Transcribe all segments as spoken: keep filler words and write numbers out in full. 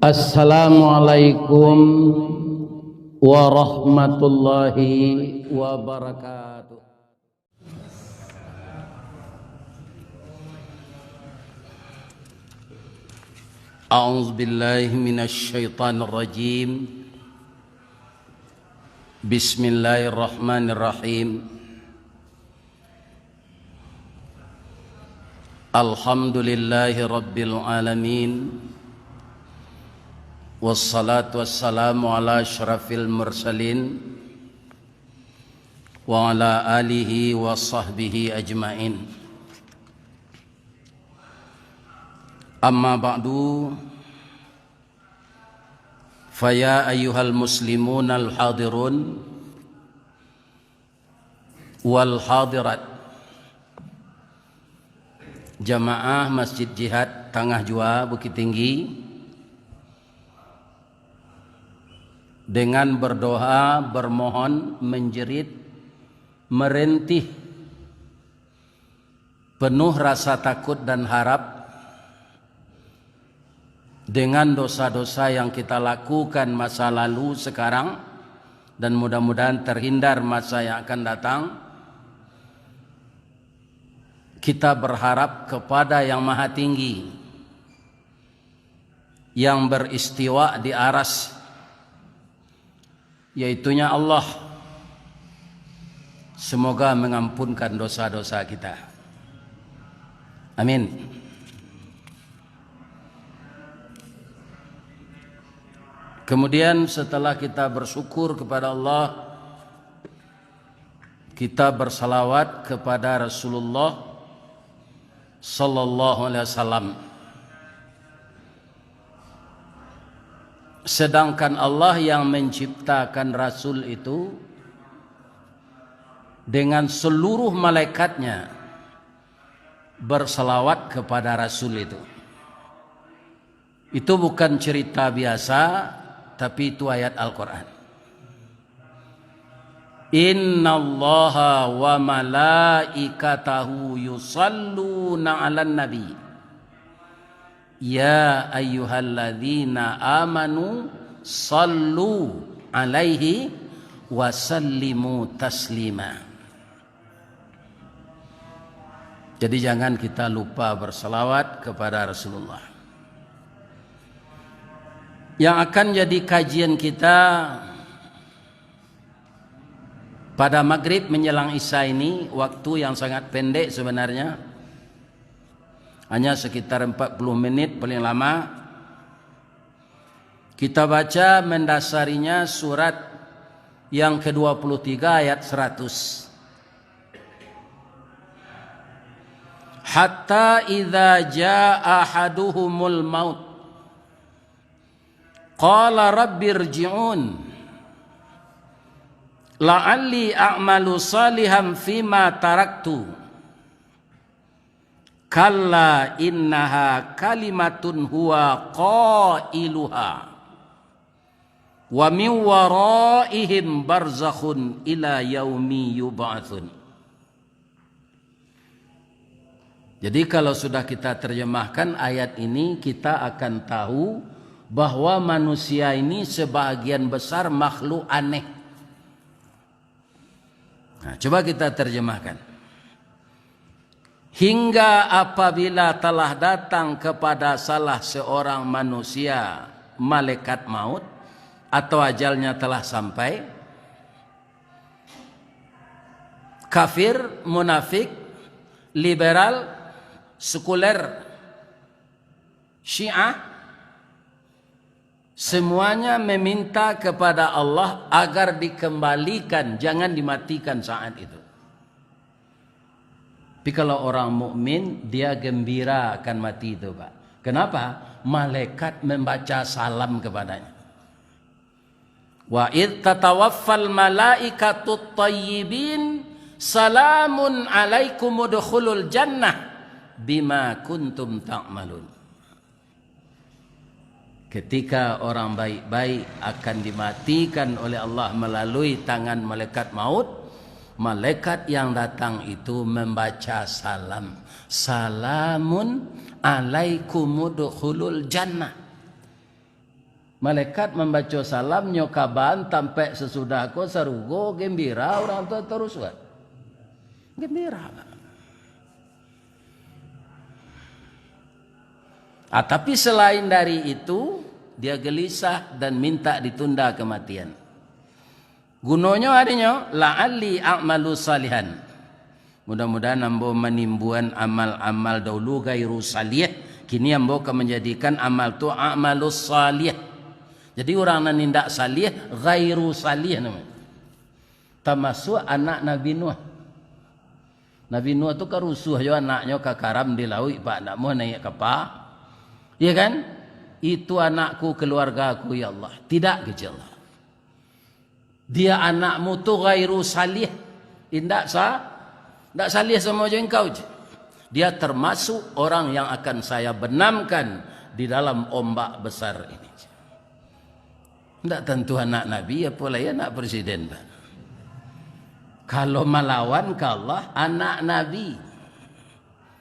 Assalamualaikum warahmatullahi wabarakatuh. A'udzubillahi minasyaitonirrajim. Bismillahirrahmanirrahim. Alhamdulillahi rabbil alamin. Wassalatu wassalamu ala asyrafil mursalin wa ala alihi wa sahbihi ajmain. Amma ba'du, faya ayyuhal muslimunal hadirun wal hadirat, jamaah Masjid Jihad Tangah Jua Bukittinggi, dengan berdoa, bermohon, menjerit, merintih, penuh rasa takut dan harap, dengan dosa-dosa yang kita lakukan masa lalu, sekarang, dan mudah-mudahan terhindar masa yang akan datang, kita berharap kepada Yang Maha Tinggi, yang beristiwa di aras, yaitunya Allah, semoga mengampunkan dosa-dosa kita. Amin. Kemudian, setelah kita bersyukur kepada Allah, kita bersalawat kepada Rasulullah sallallahu alaihi wasallam. Sedangkan Allah yang menciptakan Rasul itu dengan seluruh malaikatnya bersalawat kepada Rasul itu. Itu bukan cerita biasa, tapi itu ayat Al-Quran. Innallaha wa malaikatahu yusalluna 'alan nabi. Ya ayyuhalladzina amanu sallu 'alaihi wa sallimu taslima. Jadi, jangan kita lupa bersalawat kepada Rasulullah. Yang akan jadi kajian kita pada maghrib menjelang isya ini, waktu yang sangat pendek sebenarnya, hanya sekitar empat puluh menit paling lama. Kita baca mendasarinya surat yang kedua puluh tiga ayat seratus. Hatta idza jaa ahaduhumul maut, qala rabbirji'un, la'alli a'malu salihan fima taraktu. Kalla innaha kalimatun huwa qailuha. Wa min waraihim barzakhun ila yaumi yub'atsun. Jadi, kalau sudah kita terjemahkan ayat ini, kita akan tahu bahwa manusia ini sebahagian besar makhluk aneh. Nah, coba kita terjemahkan. Hingga apabila telah datang kepada salah seorang manusia malaikat maut, atau ajalnya telah sampai, kafir, munafik, liberal, sekuler, Syiah, semuanya meminta kepada Allah agar dikembalikan, jangan dimatikan saat itu. Tapi kalau orang mukmin, dia gembira akan mati itu, Pak. Kenapa? Malaikat membaca salam kepadanya. Wa id tatawaffal malaikatut thayyibin, salamun alaikum udkhulul jannah bima kuntum ta'malun. Ketika orang baik-baik akan dimatikan oleh Allah melalui tangan malaikat maut, malaikat yang datang itu membaca salam, "Salamun alaikum udkhulul jannah." Malaikat mambaco salam nyo kaban tampek sasudah ko sarugo, gembira urang tu atau rusuah? Gembira. Ah, tapi selain dari itu, dia gelisah dan minta ditunda kematian. Gunonyo adinyo, "La'alli a'malu salihan." Mudah-mudahan ambo manimbuan amal-amal dahulu gairu salih, kini ambo ka manjadikan amal tu amalus salih. Jadi urang nan indak salih, gairu salih namonyo. Tamasuak anak Nabi Nuh. Nabi Nuh tu kan rusuah jo anaknyo kakaram di lauik, Pak, ndak mau naiak kapa. Iya kan? "Itu anakku, keluargaku, ya Allah." Tidak, kecek Allah. Dia anakmu tu gairu salih. Indak sa-, indak salih samo jo engkau je. Dia termasuk orang yang akan saya benamkan di dalam ombak besar ini. Indak tantu anak Nabi, apolai anak presiden, Pak. Kalau malawan ka Allah, anak Nabi.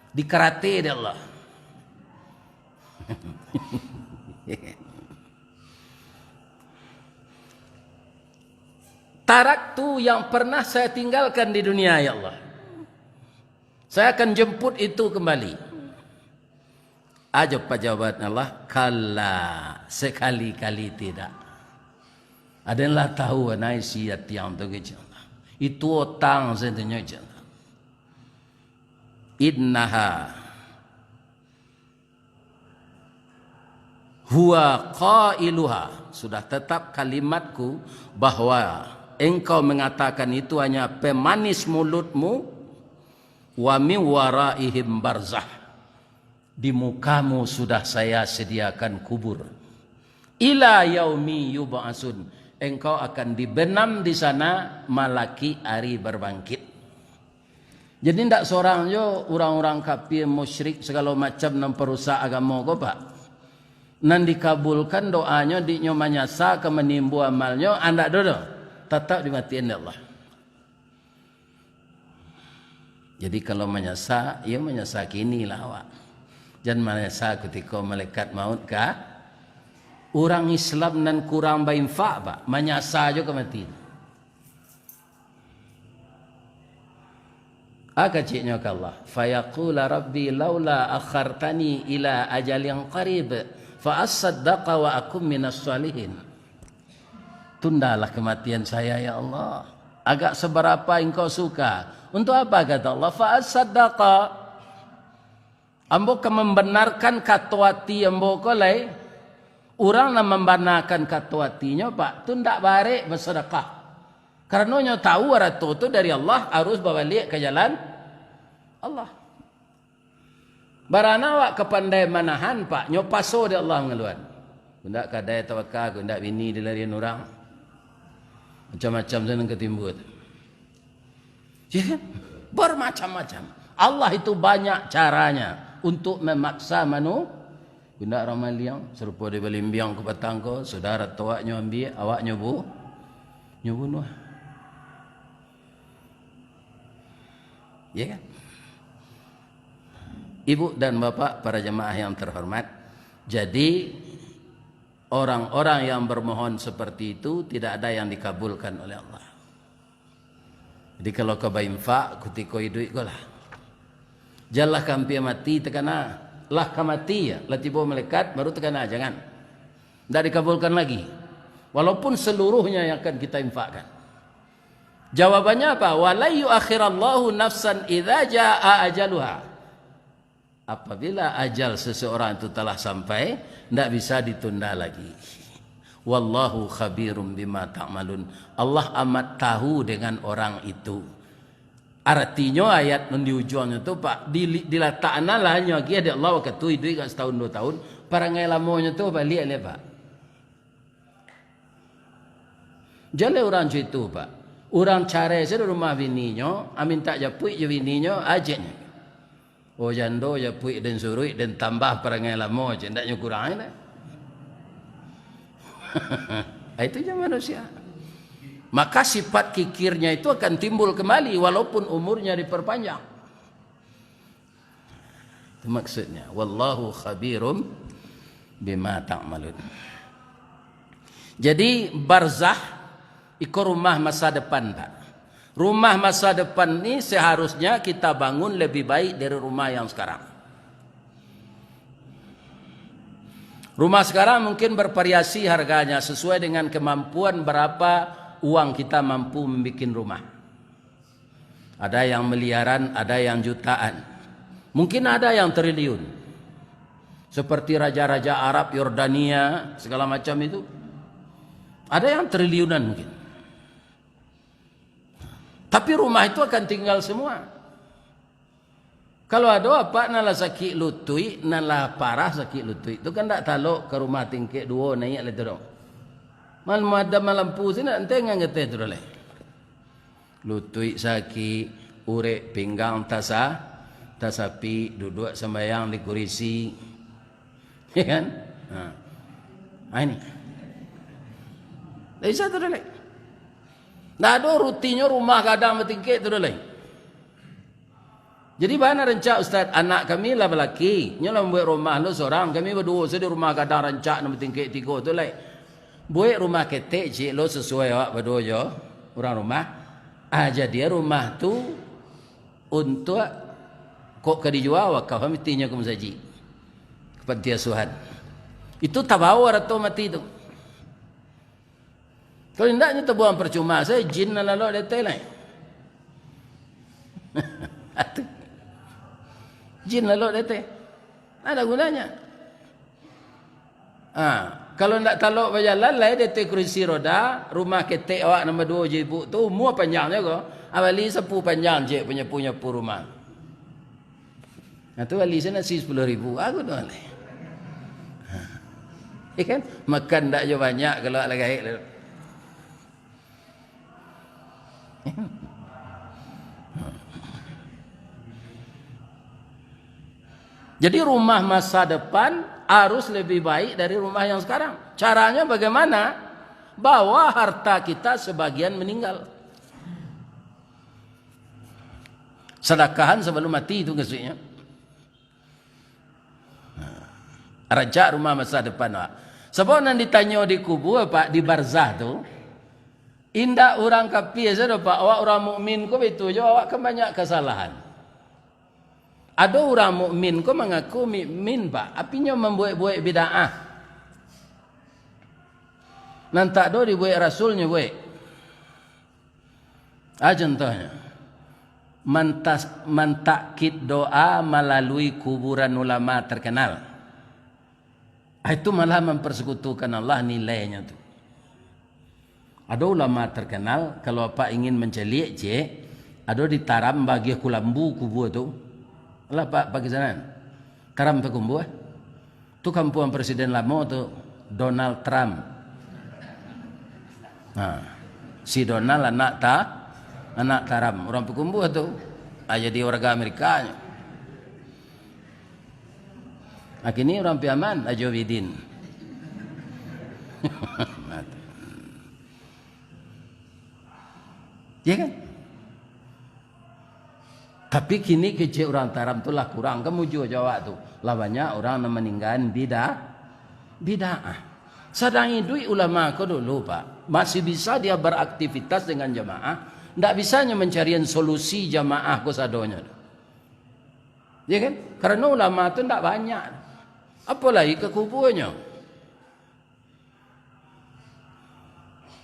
Dikarate dek Allah. Taraktu yang pernah saya tinggalkan di dunia, ya Allah. Saya akan jemput itu kembali. Aja pajabat Allah, kalla, sekali-kali tidak. Aden lah tahu, nah, isi ati ang tu, kecek Allah. Itu utang, saya tanya, kecek Allah. Innaha huwa qailuha, sudah tetap kalimatku bahwa engkau mengatakan itu hanya pemanis mulutmu, wa min waraihim barzah, di mukamu sudah saya sediakan kubur, ila yaumi yub'atsun, engkau akan dibenam di sana malakik ari berbangkit. Jadi, ndak sorang jo urang-urang kafir, musyrik, sagalo macam nan parusak agamo ko, Pak. Nan dikabulkan doanyo, diknyo manyasa ka manimbo amalnyo, andak doh doh. Tatap dimatian dek Allah. Jadi, kalau manyasa, iyo manyasa kini lah awak. Jan manyasa kutiko malaikat maut ka. Urang Islam nan kurang bainfak, Pak, manyasa jo ka mati. A keceknyo ka Allah, "Fayaqula Rabbi laula akhartani ila ajalin qarib, fa assaddaqa wa akum minas salihin." Tundalah kematian saya, ya Allah. Agak seberapa Engkau suka. Untuk apa, kata Allah, "Fa assaddaqa." Ambo ka mambanarkan kato ati ambo ko lai. Urang nan mambanarkan kato atinyo, Pak, tu ndak barek basadakah. Karano nyo tahu arato tu dari Allah, harus babaliak ka jalan Allah. Barana awak ka pandai manahan, Pak, nyo paso dek Allah mangaluan. Ku ndak kadai tabaka, ku ndak bini dilarian urang. Macam-macam tu nan ka timbul. Ya kan? Bermacam-macam. Allah itu banyak caranya untuk memaksa manu-, indak urang maliang, sarupo di Balimbiang ka patang ko, sudah arato awaknyo ambiak, awaknyo bu-, nyo bunuah. Ya kan? Ibu dan bapak, para jemaah yang terhormat, jadi orang-orang yang bermohon seperti itu tidak ada yang dikabulkan oleh Allah. Jadi, kalau ka bainfak kutiko iduik ko lah. Janlah ka ampia mati takana. Lah ka mati, ya, lah tibo malaikat, baru takana, jangan. Ndak dikabulkan lagi. Walaupun seluruhnya yang akan kita infakkan. Jawabannya apa? "Wa la yuakhirallahu nafsan idza jaa ajaluha." Apabila ajal seseorang itu telah sampai, ndak bisa ditunda lagi. "Wallahu khabirum bima ta'malun." Allah amat tahu dengan orang itu. Artinyo ayat nan di ujuangnyo tu, Pak, dili-, dilatakkan lah nyo agiah dek Allah wakatu iduik agak satahun duo tahun, parangai lamonyo tu baliak lai, Pak. Jaleh urang co itu, Pak. Urang carai sajo rumah bininyo, a mintak japuik jo bininyo, a jeknyo. Oh, jando japuik den suruik, den tambah parangai lamo, cek, ndak nyo kurang, ndak? Itu je manusia. Maka sifat kikirnya itu akan timbul kembali walaupun umurnya diperpanjang. Itu maksudnya, "Wallahu khabirum bima ta'malun." Jadi, barzah iko rumah masa depan, Pak. Rumah masa depan ni seharusnya kita bangun lebih baik dari rumah yang sekarang. Rumah sekarang mungkin bervariasi harganya sesuai dengan kemampuan berapa uang kita mampu membuat rumah. Ada yang miliaran, ada yang jutaan. Mungkin ada yang triliun. Seperti raja-raja Arab, Yordania, segala macam itu. Ada yang triliunan mungkin. Tapi rumah itu akan tinggal semua. Kalau ado apak nan lah sakik lutuik, nan lah parah sakik lutuik tu kan ndak talok ka rumah tingkek duo naiak lai tu doh. Mal-, madam malampu sinan, enteng ngan geteh tu doh lai. Lutuik sakik, urek pinggang tasa-, tasapik, duduak sambayang di kurisi. Ya kan? Ha. Ha, ini. Ndak bisa tu doh lai. Ndak ado rutinnyo rumah gadang batingkek tu doh lai. Jadi, bana rancak, Ustaz, anak kami lah balaki, nyo lah mambuek rumah lo surang, kami baduo sajo di rumah gadang rancak nan batingkek tigo tu lai. Buek rumah ketek ciek lo sasuai awak baduo jo urang rumah. Ah, jadi rumah tu untuak kok ka dijua, wakaf mestihnyo ka musajik, ka panti asuhan. Itu tabawo arato mati tu. Kalau indak, nyo tabuang parcuma sajo, jin nan lalok di ateh lai. Jin lalok di ateh. Ndak ado gunonyo. Ha, kalau ndak talok bajalan lai di ateh kurisi roda, rumah ketek awak nan baduo jo ibuk tu, umua panjang juo ko. Abali sapu panjang ciek panyapu-nyapu rumah. Nah, tu bali se nasi sapuluah ribu, aku tu bali. Iya kan? Makan ndak jo banyak, kalau lah gaek lah. Jadi, rumah masa depan harus lebih baik dari rumah yang sekarang. Caranya bagaimana? Bawa harta kita sebagian meninggal. Sadakahan sabalum mati tu, maksudnyo. Rancak rumah masa depan awak. Sabab nan ditanyo di kubua, Pak, di barzah tu, indak urang kafir sajo, Pak. Awak urang mukmin ko baitu juo, awak kan banyak kasalahan. Ado urang mukmin ko mangaku mukmin, Pak, tapi nyo mambuek-buek bid'ah. Nan tak ado dibuek Rasul nyo buek. Ah, contohnyo, mantas-, mantakkik doa malalui kuburan ulama terkenal. Ah, itu malah mempersekutukan Allah nilainyo tu. Ado ulama terkenal, kalau apak ingin mancaliak ciek, ado di Taram bagian Kulambu kubua tu. Alah, Pak, pagi sanan. Taram Pakumbuah. Tu kampuang presiden lamo tu, Donald Trump. Nah, si Donald anak ta-, anak Taram, urang Pakumbuah tu. Ah, jadi warga Amerika. Ah, kini urang Piaman, Ajo Bidin. Ya kan? Tapi kini kecek urang Taram tu lah kurang, kan mujua jo awak tu. Lah banyak urang nan maninggaan bida-, bid'ah. Sadang iduik ulama ko dulu, Pak, masih bisa dia beraktivitas dengan jamaah, ndak bisa nyo mancarian solusi jamaah ko sadonyo. Ya kan? Karano ulama tu ndak banyak. Apo lai ka kubuanyo.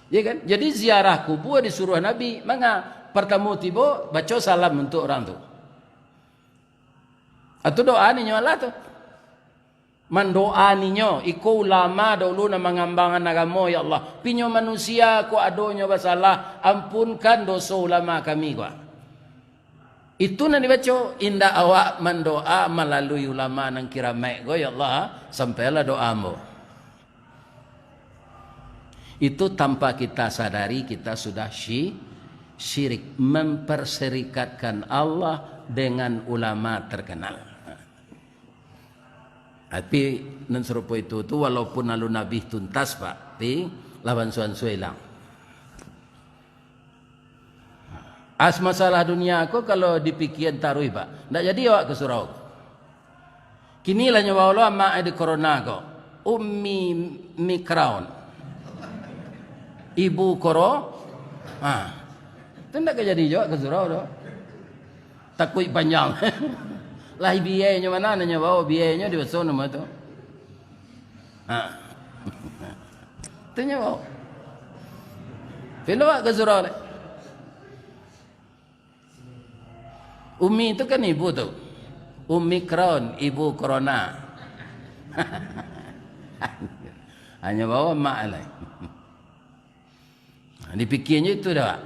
Ya kan? Jadi ziarah kubua disuruah Nabi, manga? Partamo tibo, baco salam untuak urang tu. Atau doa ninyo alah tu. Mandoa ninyo, iko ulama dahulu nan mangambangan agamo, ya Allah. Pinyo manusia ko adonyo basalah, ampunkan doso ulama kami, ko. Itu nan dibaco, indak awak mandoa malalui ulama nan kiramaik ko, "Ya Allah, sampailah doa ambo." Itu tanpa kita sadari, kita sudah syi-, syirik, memperserikatkan Allah dengan ulama terkenal. Tapi, nan sarupo itu tu, walaupun alun abih tuntas, Pak, tapi lawan suan-suan ilang. As masalah dunia ko, kalau dipikian taruih, Pak, ndak jadi awak ka surau. Kini lah nyo baolo amak di corona ko, Ummi Mikroun. Ibu koro. Ha. Tu ndak ka jadi juo ka surau tu. Takuik panjang. Lah biainyo mano, nanyo bao biainyo di baso namo tu. Ha. Tu nyo bao. Pilo ka surau dek. Umi tu kan ibu tu. Omikron, ibu corona. Hanyo bao mak lai. Dipikianyo itu dah, Pak.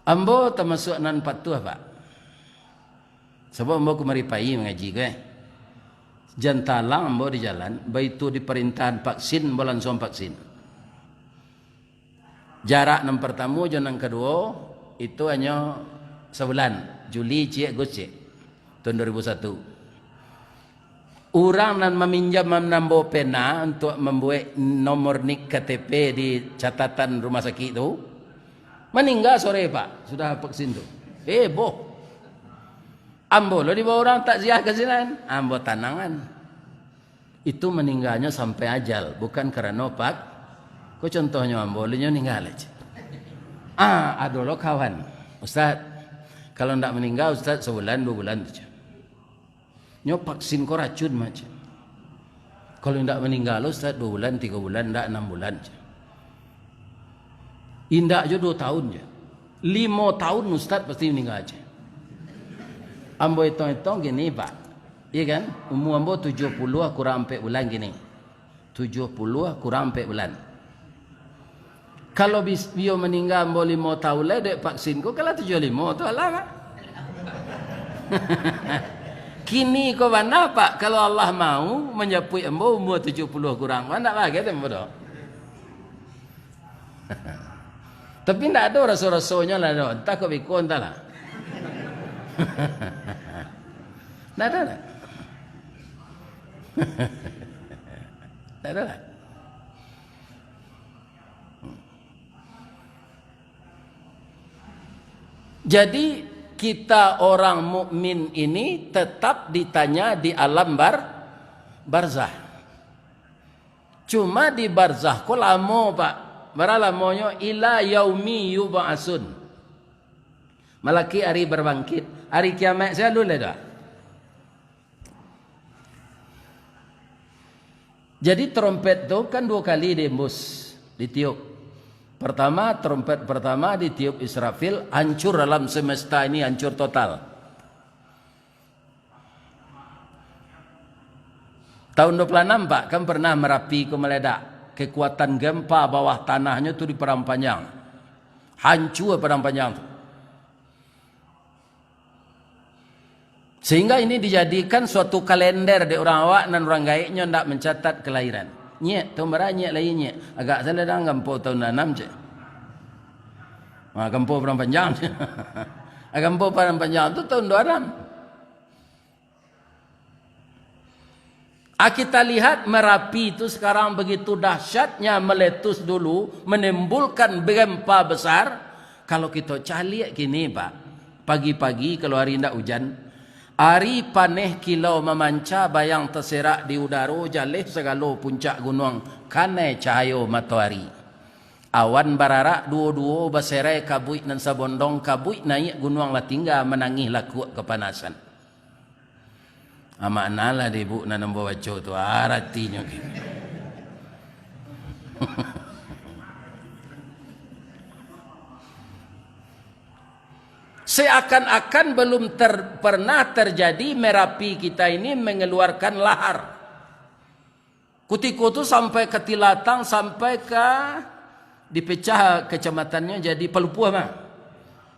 Ambo tamasuak nan patuah, Pak. Sabab ambo kamari pai mangaji ko, eh. Jan talang ambo di jalan, baitu diparintahan vaksin, ambo lansuang vaksin. Jarak nan partamo jo nan kaduo, itu hanyo sabulan, Juli ciek, Agus ciek, tahun dua ribu satu. Urang nan maminjam ambo pena untuak mambuek nomor nik K T P di catatan rumah sakik tu, maningga sore, Pak, sudah vaksin tu. Heboh. Ambo lo dibawa urang takziah ka sinan, ambo tanangan. Itu maningganyo sampai ajal, bukan karano pak-, ko contohnyo ambo, ulun nyo ningga lai. Ah, ado lo kawan, "Ustaz, kalau ndak maningga, Ustaz, sabulan, dua bulan tu," ceh. "Nyo vaksin ko racun mah," ceh. "Kalau ndak maningga lo, Ustaz, dua bulan, tigo bulan, ndak anam bulan," ceh. "Indak jo dua tahun," ceh. "Limo tahun, Ustaz, pasti maningga," ceh. Ambo itong-itong kini, Pak. Iya kan? Umua ambo tujuah puluah kurang ampek bulan kini. Tujuah puluah kurang ampek bulan. Kalau bis-, iyo maningga ambo limo tahun lai dek vaksin ko, kalau tujuah limo tu alah, Pak. Kini ko bana, Pak, kalau Allah mau manjapuik ambo umua tujuah puluah kurang, Pak, ndak bagai tu ambo doh. Tapi ndak ado raso-rasonyo lah doh. Antah kok beko, antahlah. Ndak ado lah. Ndak ado lah. Jadi, kita orang mukmin ini tetap ditanya di alam bar-, barzah. Cuma di barzah ko lamo, Pak. Bara lamonyo? Ila yaumi yub'atsun. Malakik ari babangkit. Ari kiamaik se alun lai doh. Jadi, trompet tu kan duo kali diimbus, ditiup. Pertama, trompet pertama ditiup Israfil, hancur alam semesta ini, hancur total. Tahun dua puluh anam, Pak, kan pernah Merapi ko meledak. Kekuatan gempa bawah tanahnyo tu di Padang Panjang. Hancua Padang Panjang tu. Sehingga ini dijadikan suatu kalender dek urang awak, nan urang gaeknyo ndak mancatat kelahiran. Nyiak, tahun bara nyiak lahia nyiak? Agak salah dah, gampo tahun anam, cek. Ha, gampo Padang Panjang, cek. Ha, gampo Padang Panjang tu tahun dua anam. Ah, kita lihat Merapi tu sekarang begitu dahsyatnya meletus dulu, menimbulkan gempa besar. Kalau kito caliak kini, Pak, pagi-pagi kalau ari indak ujan, ari paneh kilau mamanca, bayang taserak di udaro, jaleh sagalo puncak gunuang, kanai cahayo matoari. Awan bararak duo-duo, baserai kabuik nan sabondong, kabuik naiak gunuang lah tingga, manangih lakuak kapanasan. Ah, maknalah dek ibuk nan ambo baco tu, aratinyo kini. Seakan-akan belum ter-, pernah terjadi Merapi kita ini mengeluarkan lahar. Kutiko tu sampai ka Tilatang, sampai ka, dipecah kacamatannyo jadi Palupuah mah.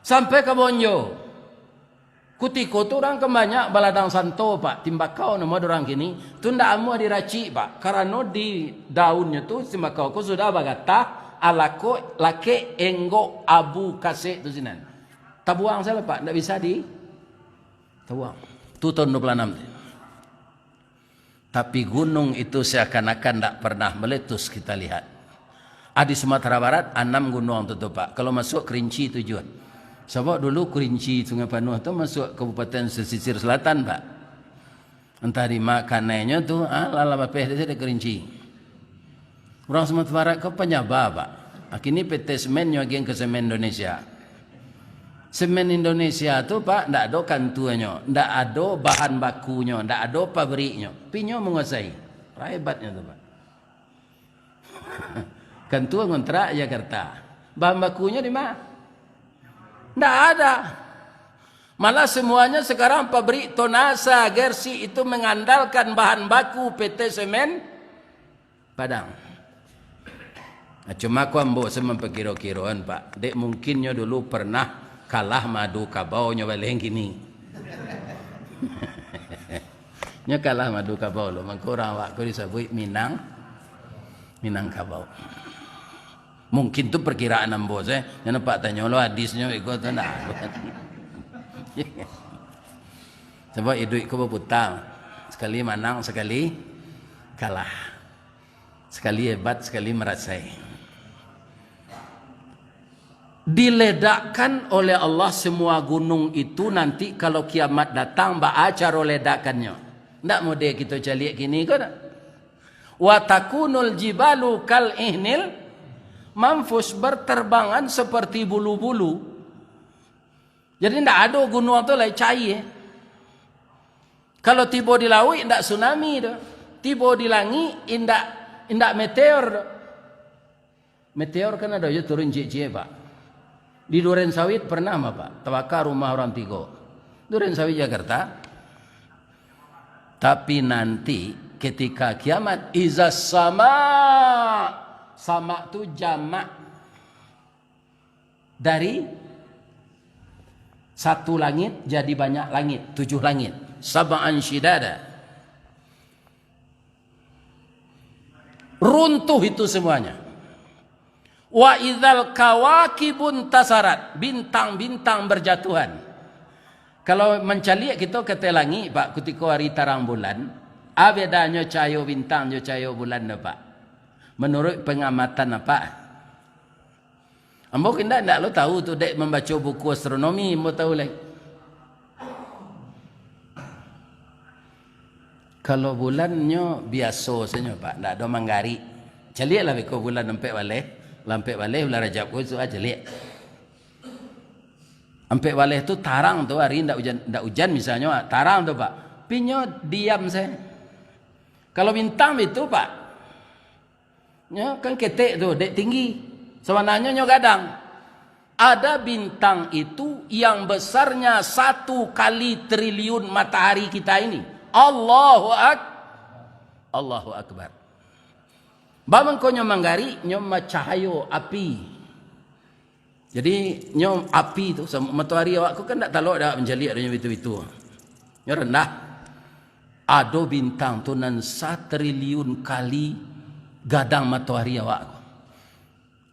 Sampai ka Bonjo. Kutiko tu urang kan banyak baladang santo, Pak. Timbakau namo dek urang kini. Tu ndak amuah diracik, Pak. Karano di daunnyo tu timbakau ko sudah bagatah, alako, lakek, enggok, abu, kasek tu sinan. Tabuang sajo, Pak. Ndak bisa di tabuang. Tu tahun dua puluh anam tu. Tapi gunung itu seakan-akan ndak pernah meletus kita lihat. Ah, di Sumatera Barat, anam gunuang tu, tu, Pak. Kalau masuak Kerinci tujuan. Sabab dulu Kerinci, Sungai Panuh tu masuak Kabupaten Pesisir Selatan, Pak. Antah di ma kanainyo tu, ah, lah, lah lapeh dari Kerinci. Urang Sumatera Barat ko panyaba, Pak. Kini P T Semen nyo agiah ka Semen Indonesia. Semen Indonesia tu, Pak, ndak ado kantuanyo, ndak ado bahan bakunyo, ndak ado pabriknyo. Tapi nyo manguasai. Hebatnyo tu, Pak. Kantua ngontrak Jakarta. Bahan bakunyo di ma? Ndak ada. Malah semuanya sekarang pabrik tonasa, gersik itu mengandalkan bahan baku P T Semen Padang. Nah, cuma ko ambo se mampakiro-kiroan, Pak. Dek mungkin nyo dulu pernah kalah madu kabau nyo baleh kini. Nyo kalah madu kabau lo, mangko urang awak ko disabuik Minang, Minangkabau. Mungkin tu perkiraan ambo se. Nyo nampak tanyo lo hadisnyo iko tu nah. Sabab iduik ko baputa. Sakali manang, sakali kalah. Sakali hebat, sakali marasai. Diledakkan oleh Allah semua gunung itu nanti kalau kiamat datang, baa caro ledakannyo? Ndak model kito caliak kini ko dak? Wa takunul jibalu kal ihnil manfush, berterbangan seperti bulu-bulu. Jadi ndak ado gunung tu lai, cair. Kalau tibo di lauik, indak tsunami doh. Tibo di langik, indak, indak meteor doh. Meteor kan ado jo turun ciek-ciek, Pak. Di Duren Sawit pernah mah, Pak, tabaka rumah urang tigo. Duren Sawit, Jakarta. Tapi nanti ketika kiamat, iza sama, sama tu jamak dari satu langit jadi banyak langit, tujuh langit. Sab'an syidada. Runtuh itu semuanya. Wa idzal kawakibun tasarat, bintang-bintang berjatuhan. Kalau mancaliak kito ka ateh langik, Pak, kutiko ari tarang bulan, a bedanyo cahayo bintang jo cahayo bulan tu, Pak? Manuruik pangamatan Apak, ambo ko indak, indak lo tahu tu, dek mambaco buku astronomi, ambo tahu lai. Kalau bulannyo biaso sajo, Pak, indak ado manggarik. Caliaklah beko bulan ampek baleh, lah ampek baleh bulan Rajab ko, isuak caliak. Ampek baleh tu tarang tu, ari indak ujan, indak ujan misalnyo, tarang tu, Pak. Tapi nyo diam sajo. Kalau bintang bitu, Pak, nyo kan ketek tu, dek tinggi. Sabananyo nyo gadang. Ada bintang itu yang besarnya satu kali triliun matahari kita ini. Allahu Ak-, Allahu Akbar. Bamangko nyo manggarik, nyo macahayo api. Jadi, nyo api tu, sam-, matoari awak ko kan ndak talok dek mancaliak nyo bitu-bitu. Nyo randah. Ado bintang tu nan satriliun kali gadang matoari awak ko.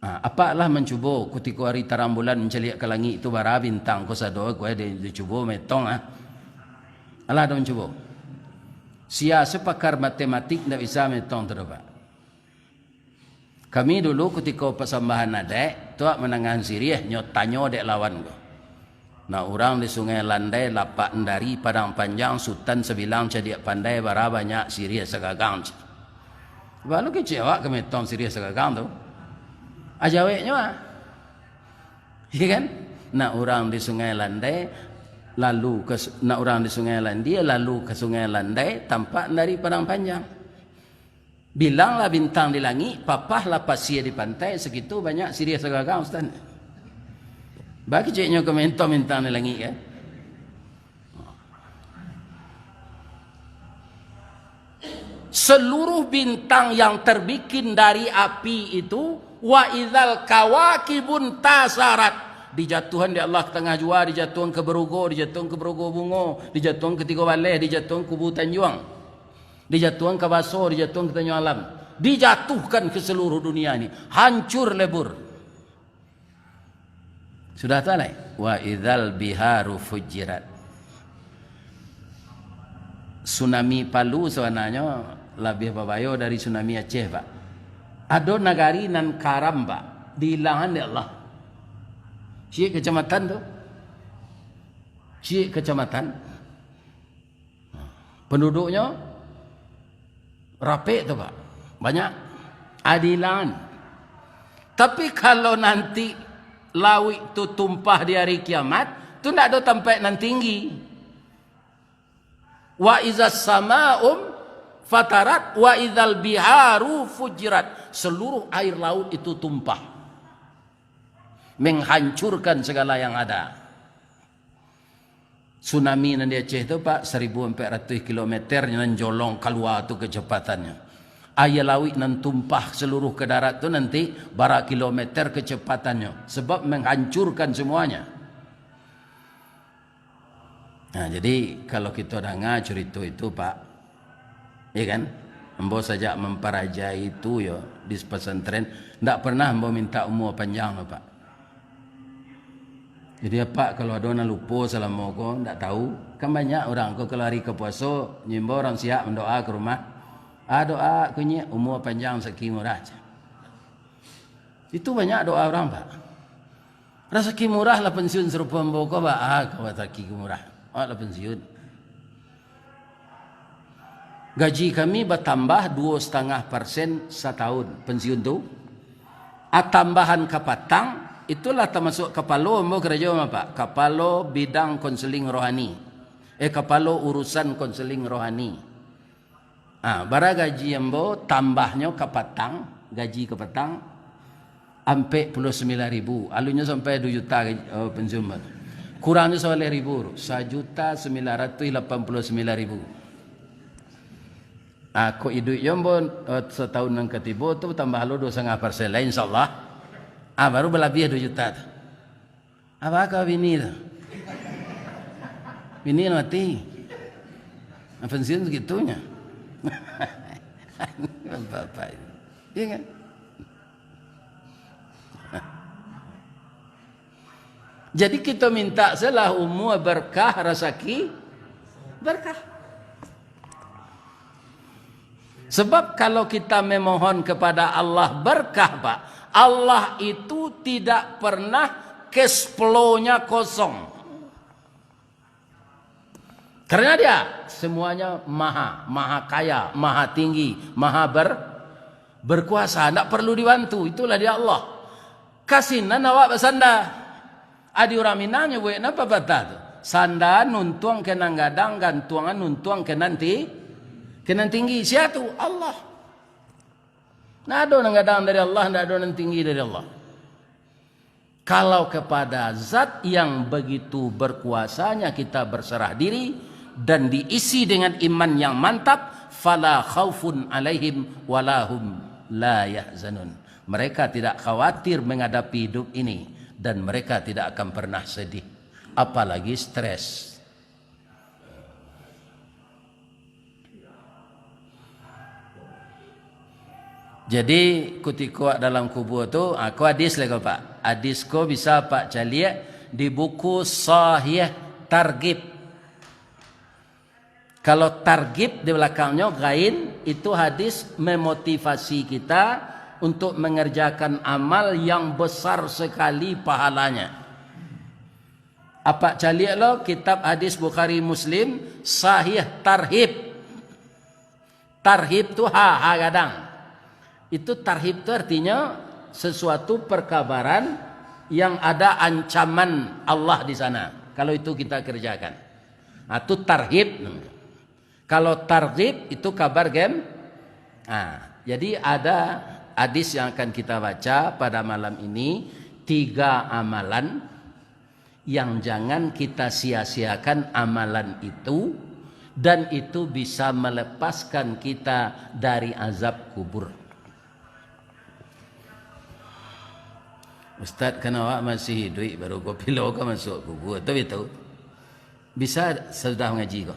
Ha, Apak lah mancubo kutiko ari tarang bulan mancaliak ka langik tu, bara bintang ko sado, ko di-, dicubo maetong, ah. Alah ado mancubo. Sia se pakar matematik ndak bisa maetong tu doh, Pak. Kami dulu kutiko pasambahan adaik, tuak manangahan siriah, nyo tanyo dek lawan ko. Nak urang di Sungai Landai, Lapak Endari, Padang Panjang, Sutan Sabilang, Cadiak Pandai, bara banyak siriah sagagang. Baru kecek awak ka maetong siriah sagagang tu. Ajaweknyo ah. Iya kan? Nak urang di Sungai Landai, lalu ke su-, nak urang di Sungai Landai, lalu ke Sungai Landai, tampak dari Padang Panjang. Bilanglah bintang di langik, papahlah pasia di pantai, sakitu banyak siriah sagagang, Ustaz. Baa keceknyo ka maetong bintang di langik, kan? Seluruh bintang yang terbikin dari api itu, wa idzal kawakibun tasarat, dijatuhan dek Allah ka tangah jua, dijatuhan ka Barugo, dijatuhan ka Barugo Bungo, dijatuhan ka Tigo Baleh, dijatuhan ka Kubu Tanjuang. Dijatuhan ka Baso, dijatuhan ka Tanjuang Alam. Dijatuhkan ka saluruh dunia ni. Hancur lebur. Sudah tu lai? Wa idzal biharu fujjirat. Tsunami Palu sabananyo labiah babayo dari tsunami Aceh, Pak. Ado nagari nan karam, Pak. Diilangan dek Allah. Ciek kacamatan tu. Ciek kacamatan. Penduduknyo rapek tu, Pak. Banyak. Adilan. Tapi kalau nanti lauik tu tumpah di hari kiamat, tu ndak ado tampek nan tinggi. Wa izas sama'um fatarat, wa izal biharu fujirat. Seluruh air laut itu tumpah. Menghancurkan segala yang ada. Tsunami nan di Aceh tu, Pak, seribu ampek ratuih kilometer nan jolong kalua tu kecepatannyo. Aia lauik nan tumpah seluruh ke darat tu nanti bara kilometer kecepatannyo, sebab menghancurkan semuanya. Nah, jadi kalau kito danga curito itu, Pak, iya kan? Ambo sajak mamparajai itu yo di pesantren, ndak pernah ambo minta umua panjang lo, Pak. Jadi, Apak, kalau ado nan lupo salamo ko, ndak tahu, kan banyak urang ko kalau hari ka puaso, nyo imbau urang siak mandoa ka rumah. Ah, doa, kunyik, umua panjang, rasaki murah. Itu banyak doa urang, Pak. Rasaki murah lah pensiun sarupo ambo ko, Pak. Ah, kau rasaki murah. Awak lah pensiun. Gaji kami batambah duo satangah persen satahun, pensiun tu. A, tambahan kapatang, itulah tamasuak kapalo ambo karajo, Pak. Kapalo bidang konseling rohani. Eh, kapalo urusan konseling rohani. Ah, bara gaji ambo tambahnyo kapatang, gaji kapatang, ampek puluah sambilan ribu. Alunnyo sampai duo juta gaji, oh, pensiun ambo. Kurangnyo sabaleh ribu, sajuta sambilan ratuih lapan puluah sambilan ribu. Ah, kok iduik jo ambo, eh, satahun nan katibo tu tambah lo duo satangah persen lai, insyaallah. Ah, baru balabiah duo juta tu. Apo ka bini tu? Bini lah mati. Ah, pensiun segitunyo. Bapak ini. Iya kan? Jadi, kito minta salah umua berkah, rasaki berkah. Sebab kalau kita memohon kepada Allah berkah, Pak, Allah itu tidak pernah cash flow-nya kosong. Karena Dia semuanya maha, maha kaya, maha tinggi, maha ber-, berkuasa, ndak perlu dibantu, itulah Dia Allah. Ka sinan awak basanda. Adi urang Minang nyabuik nan papatah tu, sanda nuntuang ka nan gadang, gantuangan nuntuang ka nan ti-, ka nan tinggi. Sia tu? Allah. Ndak ado nan gadang dari Allah, ndak ado nan tinggi dari Allah. Kalau kepada Zat yang begitu berkuasanya kita berserah diri dan diisi dengan iman yang mantap, fala khaufun alaihim walahum la yahzanun. Mereka tidak khawatir menghadapi hidup ini dan mereka tidak akan pernah sedih, apalagi stres. Jadi, kutiko awak dalam kubua tu, ah, ko hadis lai ko, Pak. Hadis ko bisa Pak caliak di buku Sahih Targhib. Kalau targhib di balakangnyo, ghain, itu hadis memotivasi kita untuk mengerjakan amal yang besar sekali pahalanya. Apak caliak lo kitab hadis Bukhari Muslim, Sahih Tarhib. Tarhib tu ha, ha gadang. Itu tarhib tu artinyo sesuatu perkabaran yang ada ancaman Allah di sana. Kalau itu kita kerjakan. Nah, tu tarhib namonyo. Kalau targhib itu kabar gem-, nah, jadi ada hadis yang akan kita baca pada malam ini, tiga amalan yang jangan kita sia-siakan amalan itu, dan itu bisa melepaskan kita dari azab kubur. Ustaz, kan awak masih hiduik, baru ko pilo ka masuak kubur, tu bitu. Bisa sudah mangaji ko.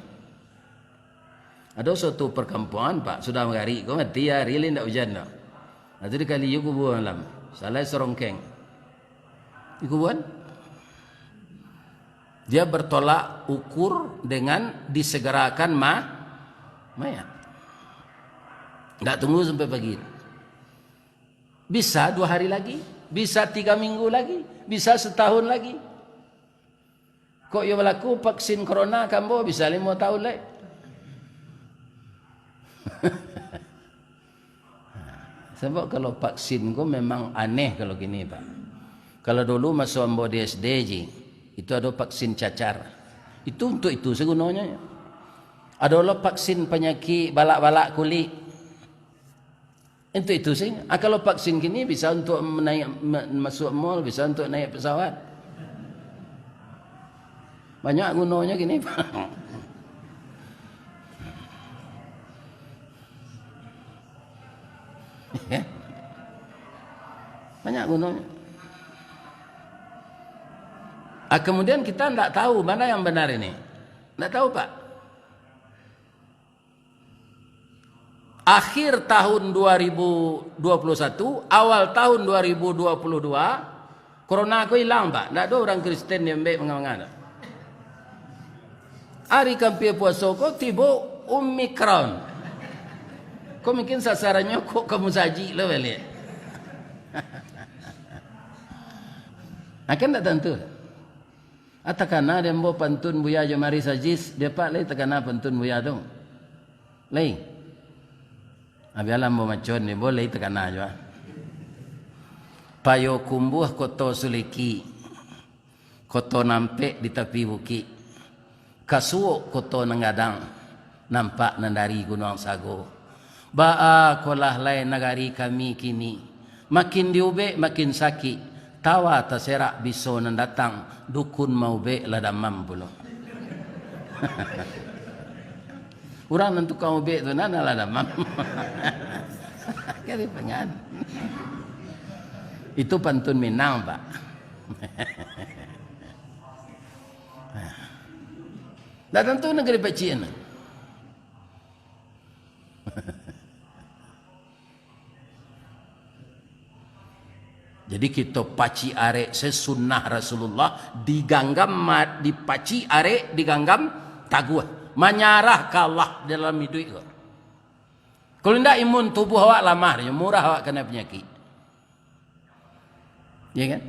Ado suatu parkampuangan, Pak, sudah magarik ko, mati ari lai ndak ujan doh. Nah, tu dikali iyo kubua malam. Salai sarongkeng. Di kubuan. Dia bertolak ukur dengan disegerakan ma-, mayat. Ndak tunggu sampai pagi. Bisa dua hari lagi, bisa tiga minggu lagi, bisa setahun lagi. Kok iyo balaku vaksin corona ka ambo bisa limo tahun lai. Sabab kalau vaksin ko memang aneh kalau kini, Pak. Kalau dulu maso ambo di S D ji, itu ado vaksin cacar. Itu untuk itu sagunonyo. Ado lo vaksin panyakik balak-balak kulik. Untuk itu sih. Ah, kalau vaksin kini bisa untuk naik, ma-, masuk mall, bisa untuk naik pesawat. Banyak gunonyo kini, Pak. Banyak gunonyo. Ah, kemudian kita ndak tahu mana yang benar ini. Ndak tahu, Pak. Akhir tahun dua ribu dua puluh satu, awal tahun dua ribu dua puluh dua, corona ko ilang, Pak. Ndak ado urang Kristen di ambek manga-manga tu. Ari kampia puaso ko tibo Omicron. Ko mungkin sasarannyo kok ka musajik lo baliak. Akan ndak tantu. Ah, takana dek ambo pantun Buya Jomari Sajis, dek Apak lai takana pantun Buya tu? Lai? Ah, bialah ambo macon dek ambo lai takana juo. Payokumbuah Koto Suliki, koto nampek di tapi bukik. Kasuok koto nan gadang, nampak nan dari Gunuang Sago. Baa kolah lai nagari kami kini, makin diubek makin sakik, tawa taserak biso nan datang, dukun maubek lah damam pulo. Urang nan tukang ubek tu nan lah damam. Kari pangan. Itu pantun Minang, Pak. Ndak tantu nagari pacik anu. Jadi kito pacik arek se sunnah Rasulullah, diganggam ma-, dipacik arek, diganggam taguah. Manyarah ka Allah dalam iduik ko. Kalau indak, imun tubuh awak lamah, murah awak kana panyakik. Ya kan?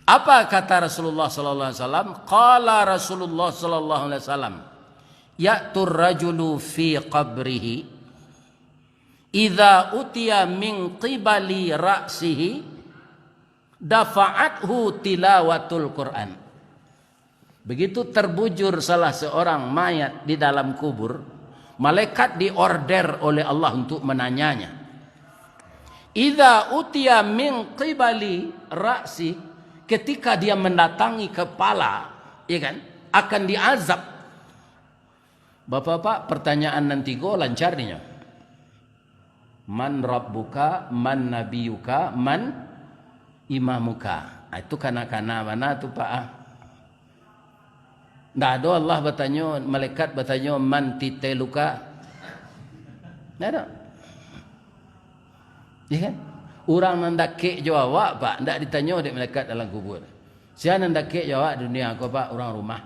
Apa kata Rasulullah sallallahu alaihi wasallam? Qala Rasulullah sallallahu alaihi wasallam, "Ya'tur rajulu fi qabrihi, idza utiya min qibali ra'sihi, dafa'athu tilawatul Qur'an." Begitu terbujur salah seorang mayat di dalam kubur, malaikat diorder oleh Allah untuk menanyanya. Idza utiya min qibali ra'si, ketika dia mendatangi kepala, ya kan, akan diazab. Bapak-bapak, pertanyaan nan tigo lancar dinyo. "Man rabbuka, man nabiyuka, man imamuka?" Ah, itu kana-kana bana tu, Pak, ah. Ndak ado Allah batanyo, malaikat batanyo, "Man titeluka?" Ndak ado. Ya kan? Urang nan dakek jo awak, Pak, ndak ditanyo dek malaikat dalam kubur. Sia nan dakek jo awak dunia ko, Pak, urang rumah.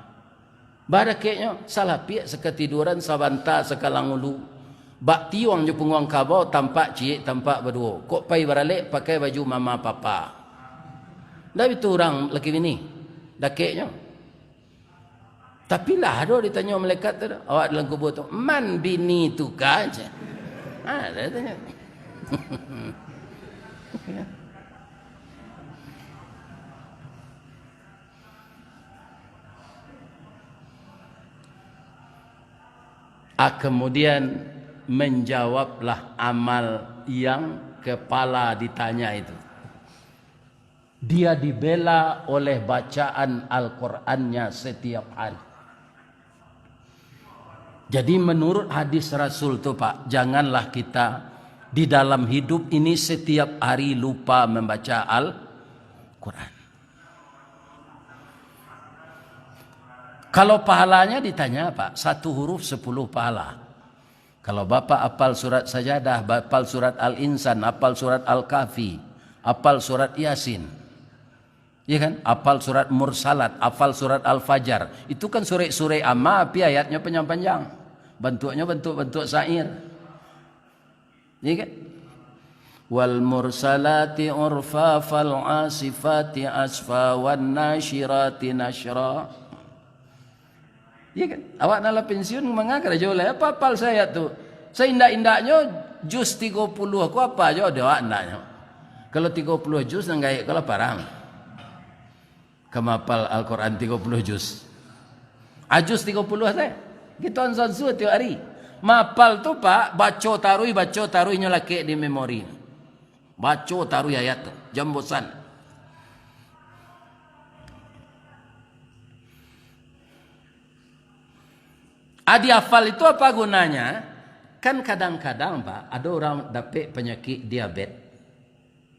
Bah dakeknyo, salapiak sakatiduran, sabanta sakalang ulu. Bak tiuang jo punguang kabau, tampak ciek, tampak baduo. Kok pai baralek, pakai baju mama papa. Ndak bitu urang laki bini. Dakeknyo. Tapi lah ado ditanyo malaikat tu, awak dalam kubur tu, "Man bini tu ka?" Ha, ado ditanyo. Ah, kemudian menjawablah amal yang kepala ditanya itu. Dia dibela oleh bacaan Al-Qurannya setiap hari. Jadi menurut hadis Rasul tu, Pak, janganlah kita di dalam hidup ini setiap hari lupa membaca Al-Quran. Kalau pahalanya ditanya, Pak, satu huruf sepuluh pahala. Kalau Bapak apal surat Sajadah, apal surat Al-Insan, apal surat Al-Kahfi, apal surat Yasin, ya kan? Apal surat Mursalat, apal surat Al-Fajar. Itu kan surek-surek ama, tapi ayatnyo panjang-panjang. Bantuaknyo bantuak-bantuak syair. Ya kan? "Wal mursalati urfa, fal asifati asfa, wan nasyirati nasyra." Iya kan? Awak nan lah pensiun, manga karajo lai? Apa apal se ayat tu? Saindak-indaknyo, juz tigo puluah ko apa jo di awak andaknyo. Kalau tigo puluah juz, nan gaek ko lah parang. Ka maapal Al-Quran tigo puluah juz. A, juz tigo puluah se. Kito ansu-ansu tiok ari. Maapal tu, Pak, baco taruih, baco taruih, nyo lakek di memori. Baco taruih ayat tu, jan bosan. A, dihafal itu apa gunanya? Kan kadang-kadang, Pak, ado urang dapek panyakik diabet.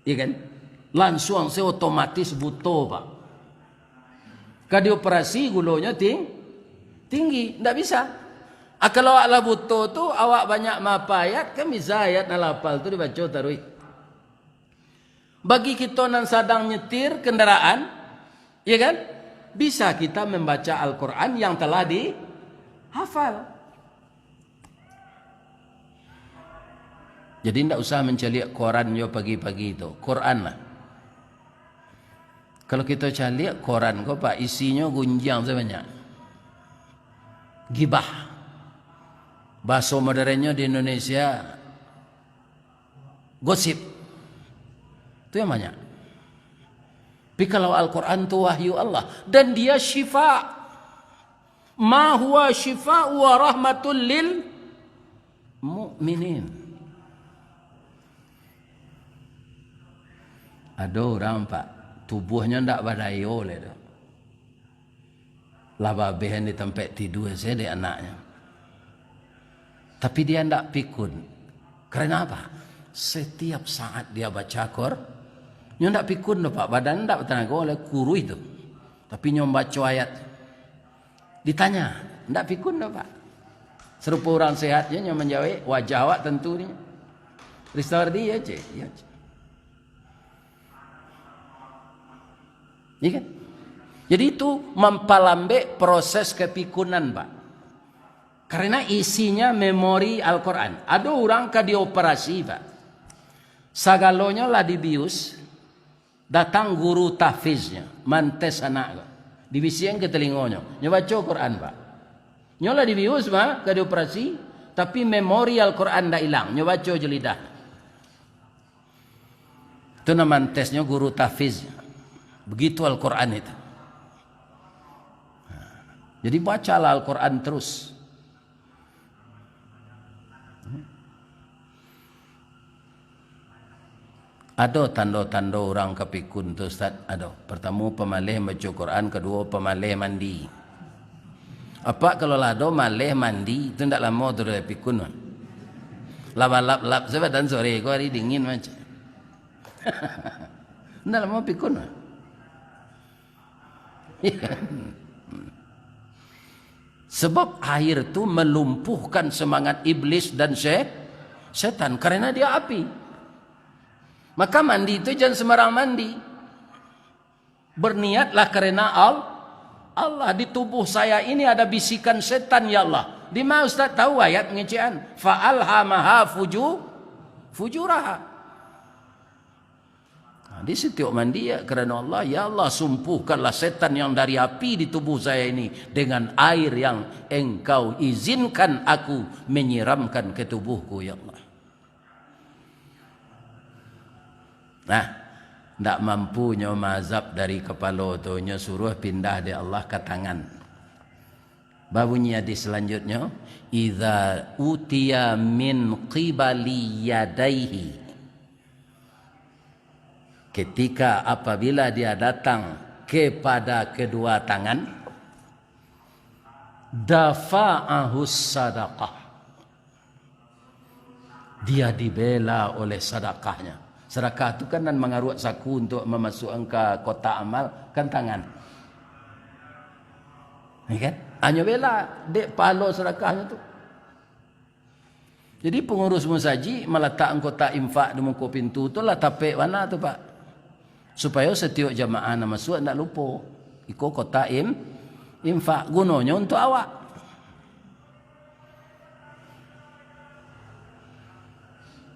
Iya kan? Lansuang se otomatis buto, Pak. Ka dioperasi, gulonyo ting-, tinggi, ndak bisa. A, kalau awak lah buto tu, awak banyak maapa ayat, kan bisa ayat nan lah apal tu dibaco taruih. Bagi kito nan sadang nyetir kendaraan, ya kan? Bisa kita membaca Al-Quran yang telah dihafal. Jadi, ndak usah mancaliak koran jo pagi-pagi tu. Quran lah. Kalau kito caliak koran ko, Pak, isinyo gunjiang sabanyak. Gibah. Bahaso moderennyo di Indonesia, gosip. Tu yang banyak. Tapi kalau Al-Quran tu wahyu Allah. Dan dia syifa. Ma huwa syifa wa rahmatul lil mu'minin. Ado urang, Pak, tubuahnyo ndak badayo lai tu. Lah babeh di tampek tidua se dek anaknyo. Tapi dia ndak pikun. Karena apa? Setiap saat dia baca Qur-, nyo ndak pikun tu, Pak. Badan ndak batanago lai, kuruih tu. Tapi nyo baco ayat. Ditanya, ndak pikun tu, Pak. Sarupo urang sehat je nyo manjawek, wajah awak tantu ni. Ristawardi, ya, cek? Ya, cek. Iya kan? Jadi itu mampalambek proses kapikunan, Pak. Karena isinya memori Al-Quran. Ado urang ka dioperasi, Pak. Sagalonyo lah dibius, datang guru tahfiznyo, mantes anak ko. Dibisiakan ka talingonyo. Nyo baco Quran, Pak. Nyo lah dibius, Pak, ka dioperasi, tapi memori Al-Quran ndak ilang. Nyo baco jo lidah. Itu nan mantesnyo guru tahfiz. Begitu Al-Quran itu. Jadi bacalah Al-Quran terus. Ado tando-tando urang kapikun tu, Ustaz? Ado. Pertamo, pamaleh baco Quran, kaduo, pamaleh mandi. Apak kalau lah ado maleh mandi, tu ndak lamo tu dah pikun. Lah balap-lap se badan sore ko, ari dingin macam. Ndak lamo pikun. Sebab air tu melumpuhkan semangat iblis dan se-, setan, karena dia api. Maka mandi tu jangan sembarang mandi. Berniatlah karena Al-, Allah. Di tubuh saya ini ada bisikan setan, ya Allah. Di mana Ustaz tahu ayat ngecekan? Fa alhamaha fuju-, fujuraha. Nah, di setiap mandi, ya, karena Allah, ya Allah, sumpuhkanlah setan yang dari api di tubuh saya ini dengan air yang Engkau izinkan aku menyiramkan ke tubuhku, ya Allah. Nah, ndak mampu nyo maazab dari kapalo tu, nyo suruah pindah dek Allah ka tangan. Babunyi hadis selanjutnyo, "Idza utiya min qibali yadaihi." Ketika, apabila dia datang kepada kedua tangan, dafa'ahus sadaqah. Dia dibela oleh sadakahnya. Sadakah tu kan nan mangaruak saku untuk mamasuakan ka kotak amal, kan tangan. Ya kan? Hanyo bela dek pahalo sadakahnyo tu. Jadi pangurus musajik malatak kotak infak di muko pintu tu lah tapek bana tu, Pak. Supayo satiok jamaah nan masuak ndak lupo. Iko kotak im-, infak, gunonyo untuak awak.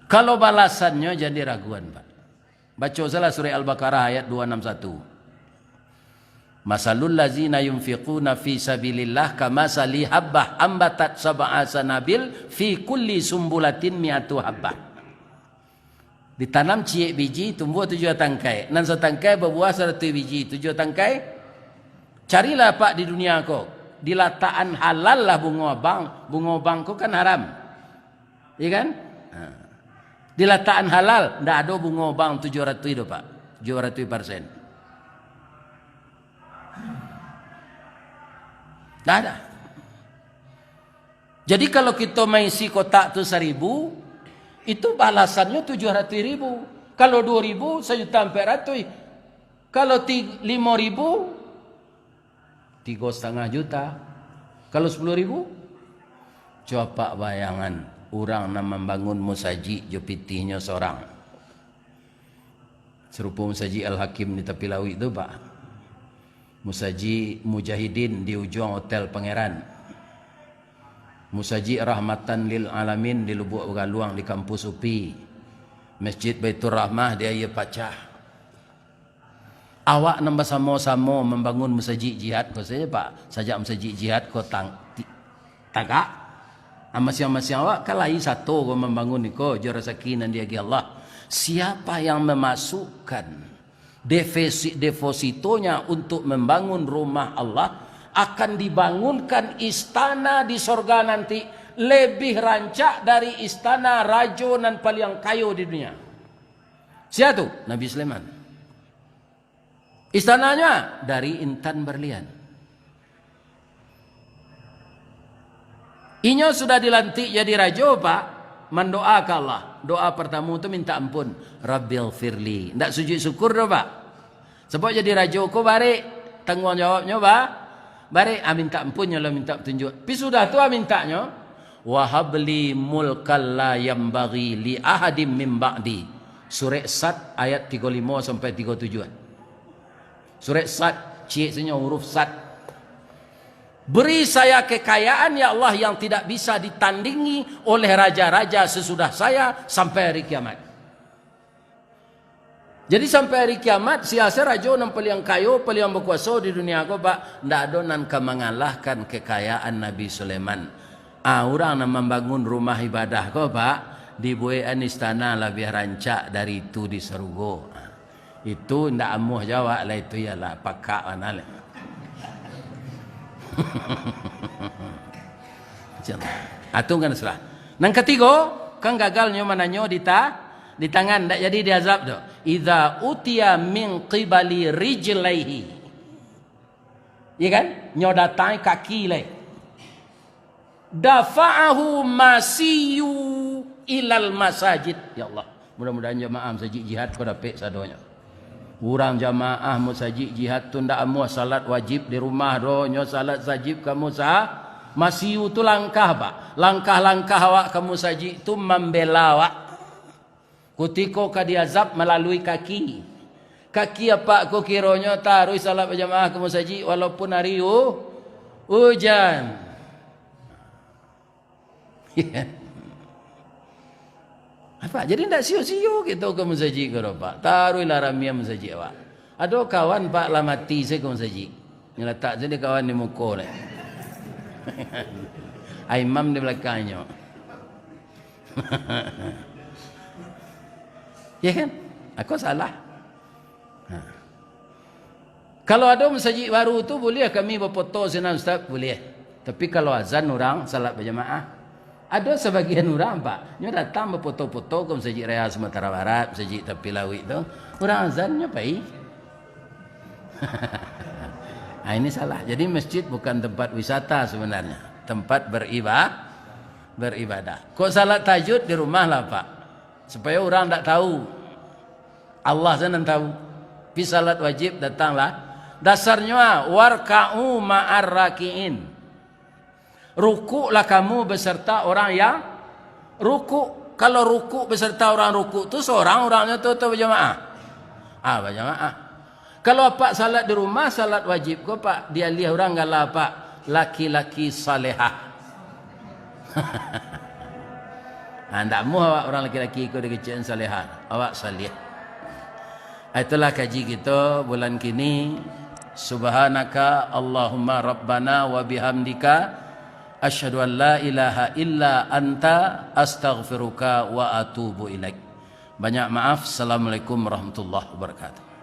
Kalau balasannyo jan diraguan, Pak. Baco salah surah Al-Baqarah ayat dua enam satu. Masalul lazina yunfiquna fi sabilillah kamasali habbah ambatat sab'a sanabil fi kulli sumbulatin mi'atu habbah. Ditanam ciek biji, tumbuah tujuah tangkai. Nan satangkai babuah saratuih biji, tujuah tangkai. Carilah, Pak, di dunia ko. Dilatakan halal lah bungo bank. Bungo bank ko kan haram. Iya kan? Ha. Dilatakan halal, ndak ado bungo bank tujuah ratuih tu, Pak. Tujuah ratuih persen. Ndak ada. Jadi, kalau kito maisi kotak tu saribu, itu balasannyo tujuah ratuih ribu. Kalau duo ribu, sajuta ampek ratuih. Kalau ti-, limo ribu, tigo satangah juta. Kalau sapuluah ribu, cubo apak bayangan, urang nan mambangun musajik jo pitihnyo sorang. Sarupo Musajik Al-Hakim di tapi lauik tu, Pak. Musajik Mujahidin di ujuang Hotel Pangeran. Musajik Rahmatan Lil Alamin di Lubuak Bagaluang di Kampus UPI. Masjid Baitur Rahmah di Aia Pacah. Awak nan basamo-samo mambangun musajik jihad ko sajo, Pak. Sajak musajik jihad ko tang-, ti-, tagak, ah, masiang-masiang awak kan lai sato ko mambangun iko jo rasaki nan diagiah Allah. Siapa yang memasukkan defisit depositonya untuk membangun rumah Allah, akan dibangunkan istana di sorga nanti lebih rancak dari istana rajo nan paliang kayo di dunia. Sia tu? Nabi Sulaiman. Istananyo dari intan barlian. Inyo sudah dilantik jadi rajo, Pak, mandoa ka Allah. Doa partamo tu mintak ampun, "Rabbighfirli." Ndak sujuik syukur doh, Pak. Sabab jadi rajo ko barek tangguang jawabnyo, ba-, barek, ah, mintak ampunnyo lah, mintak patunjuak. Pi sudah tu, ah, mintaknyo, "Wahabli mulkan la yambaghi li ahadim min ba'di." Surek Sad ayat tigo limo sampai tigo tujuah. Surek Sad, ciek sajo huruf Sad. "Beri saya kekayaan, ya Allah, yang tidak bisa ditandingi oleh raja-raja sesudah saya sampai hari kiamat." Jadi, sampai hari kiamat, sia se rajo nan paliang kayo, paliang bakuaso di dunia ko, Pak, ndak ado nan ka mangalahkan kekayaan Nabi Sulaiman. Ah, urang nan mambangun rumah ibadah ko, Pak, dibuekan istana labiah rancak dari itu di sarugo. Ah, itu ndak amuah jawab lah, itu ialah pakak bana lah. Macam tu. Ah, tu kan salah. Nan katigo, kan gagal nyo mananyo di ta-, di tangan, ndak jadi diazab tu. "Idza utiya min qibali rijlaihi." Iya kan? Nyo datang kaki lai. "Dafa'ahu masiyu ilal masajid." Ya Allah, mudah-mudahan jamaah Musajik Jihad ko dapek sadonyo. Urang jamaah Musajik Jihad tu ndak amuah salat wajib di rumah doh, nyo salat sajib ka musa-, masiyu tu langkah, Pak. Langkah-langkah awak ka musajik tu mambela awak. Kutiko ka diazab malalui kaki. Kaki apak ko kironyo taruih salat bajamaah ka musajik walaupun ari u-, ujan. Apak, jadi ndak sio-sio kito ka musajik ko doh, Pak. Taruihlah ramian musajik awak. Ado kawan, Pak, lah mati se ka musajik. Nyo latak se di kawan di muko lai. Imam di balakangnyo. Ya kan? Ako salah. Ha. Kalau ado masajik baru tu, buliah kami bafoto sinan, Ustaz, buliah. Tapi kalau azan urang salat bajamaah, ado sabagian urang, Pak, nyo datang bafoto-foto ka Masajik Raya Sumatera Barat, Masajik Tapi Lauik tu, urang azan nyo pai. Ah, ini salah. Jadi, masjid bukan tempat wisata sebenarnya, tempat beriba-, beribadah. Kok salat tahajud di rumah lah, Pak, supaya urang ndak tahu. Allah sajo nan tahu. Pi salat wajib datanglah. Dasarnyo, ah, "Warka'u ma'ar raki'in." Rukuklah kamu beserta orang yang rukuk. Kalau rukuk beserta orang rukuk tu, sorang urangnyo tu, atau bajamaah? Ah, bajamaah. Kalau apak salat di rumah, salat wajib ko, Pak, dialiah urang gala, Pak, laki-laki salehah. Ha, ndak amuah awak urang laki-laki ko dikecek salehah. Awak saleh. Ah, itulah kaji kito bulan kini. Subhanaka Allahumma Rabbana wa bihamdika, asyhadu an la ilaha illa anta, astaghfiruka wa atubu ilaik. Banyak maaf. Assalamualaikum warahmatullahi wabarakatuh.